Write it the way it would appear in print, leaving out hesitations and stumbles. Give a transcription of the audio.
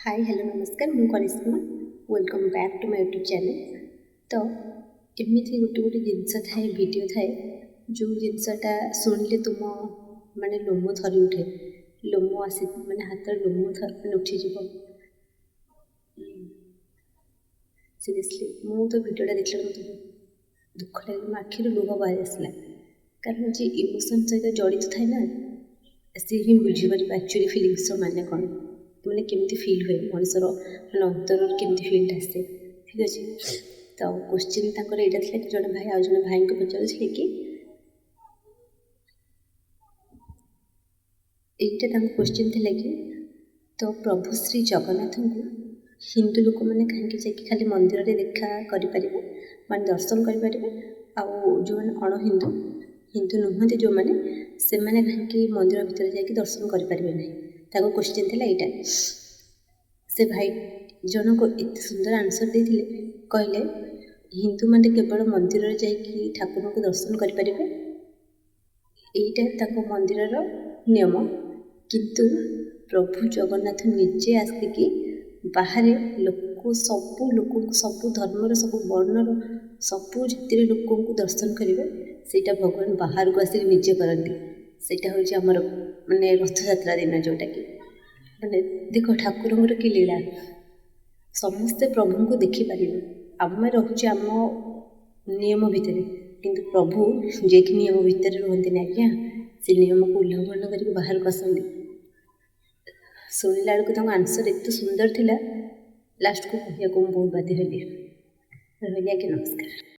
High, hello, ନମସ୍କାର। ମୁଁ Karisma. Welcome back to my YouTube channel. ତ ଏମିତି ଗୋଟେ ଗୋଟେ ଜିନିଷ ଥାଏ, ଭିଡ଼ିଓ ଥାଏ, ଯେଉଁ ଜିନିଷଟା ଶୁଣିଲେ ତୁମ ମାନେ ଲୋମ ଥରି ଉଠେ, ଲୋମ ଆସି ମାନେ ହାତରେ ଲୋମ ମାନେ ଉଠିଯିବ। ସିରିୟସଲି, ମୁଁ ତ ଭିଡ଼ିଓଟା ଦେଖିଲା ମୋତେ ବହୁତ ଦୁଃଖ ଲାଗିଲା, ମୋ ଆଖିରୁ ଲୁହ ବାହାରି ଆସିଲା। କାରଣ ଯିଏ ଇମୋସନ୍ ସହିତ ଜଡ଼ିତ ଥାଏ ନା, ସିଏ ହିଁ ବୁଝିପାରିବ ଆକ୍ଚୁଆଲି ଫିଲିଙ୍ଗସର ମାନେ କ'ଣ, ମାନେ କେମିତି ଫିଲ୍ ହୁଏ ମଣିଷର, ମାନେ ଅନ୍ତରରୁ କେମିତି ଫିଲ୍ଟା ଆସେ। ଠିକ୍ ଅଛି, ତ କୋଶ୍ଚିନ୍ ତାଙ୍କର ଏଇଟା ଥିଲା କି ଜଣେ ଭାଇ ଆଉ ଜଣେ ଭାଇଙ୍କୁ ପଚାରୁଥିଲେ କି, ଏଇଟା ତାଙ୍କ କୋଶ୍ଚିନ୍ ଥିଲା କି ତ ପ୍ରଭୁ ଶ୍ରୀ ଜଗନ୍ନାଥଙ୍କୁ ହିନ୍ଦୁ ଲୋକମାନେ କାହିଁକି ଯାଇକି ଖାଲି ମନ୍ଦିରରେ ଦେଖା କରିପାରିବେ, ମାନେ ଦର୍ଶନ କରିପାରିବେ, ଆଉ ଯେଉଁମାନେ ଅଣ ହିନ୍ଦୁ, ହିନ୍ଦୁ ନୁହନ୍ତି ଯେଉଁମାନେ, ସେମାନେ କାହିଁକି ମନ୍ଦିର ଭିତରେ ଯାଇକି ଦର୍ଶନ କରିପାରିବେ ନାହିଁ? ତାଙ୍କ କୋଶ୍ଚିନ୍ ଥିଲା ଏଇଟା। ସେ ଭାଇ ଜଣକ ଏତେ ସୁନ୍ଦର ଆନ୍ସର୍ ଦେଇଥିଲେ। କହିଲେ, ହିନ୍ଦୁମାନେ କେବଳ ମନ୍ଦିରରେ ଯାଇକି ଠାକୁରଙ୍କୁ ଦର୍ଶନ କରିପାରିବେ, ଏଇଟା ତାଙ୍କ ମନ୍ଦିରର ନିୟମ। କିନ୍ତୁ ପ୍ରଭୁ ଜଗନ୍ନାଥ ନିଜେ ଆସିକି ବାହାରେ ଲୋକ, ସବୁ ଲୋକଙ୍କୁ, ସବୁ ଧର୍ମର, ସବୁ ବର୍ଣ୍ଣର, ସବୁ ଜାତିର ଲୋକଙ୍କୁ ଦର୍ଶନ କରିବେ। ସେଇଟା ଭଗବାନ ବାହାରକୁ ଆସିକି ନିଜେ କରନ୍ତି। ସେଇଟା ହେଉଛି ଆମର ମାନେ ରଥଯାତ୍ରା ଦିନ, ଯେଉଁଟାକି ମାନେ ଦେଖ ଠାକୁରଙ୍କର କି ଲୀଳା। ସମସ୍ତେ ପ୍ରଭୁଙ୍କୁ ଦେଖିପାରିବେ, ଆମେ ରହୁଛେ ଆମ ନିୟମ ଭିତରେ, କିନ୍ତୁ ପ୍ରଭୁ ଯିଏକି ନିୟମ ଭିତରେ ରୁହନ୍ତିନି ଆଜ୍ଞା, ସେ ନିୟମକୁ ଉଲ୍ଲଂଘନ କରିକି ବାହାରକୁ ଆସନ୍ତି। ଶୁଣିଲା ବେଳକୁ ତାଙ୍କ ଆନ୍ସର୍ ଏତେ ସୁନ୍ଦର ଥିଲା, ଲାଷ୍ଟକୁ କହିବାକୁ ମୁଁ ବହୁତ ବାଧ୍ୟ ହେଲି। ରହିଲି ଆଜ୍ଞା, ନମସ୍କାର।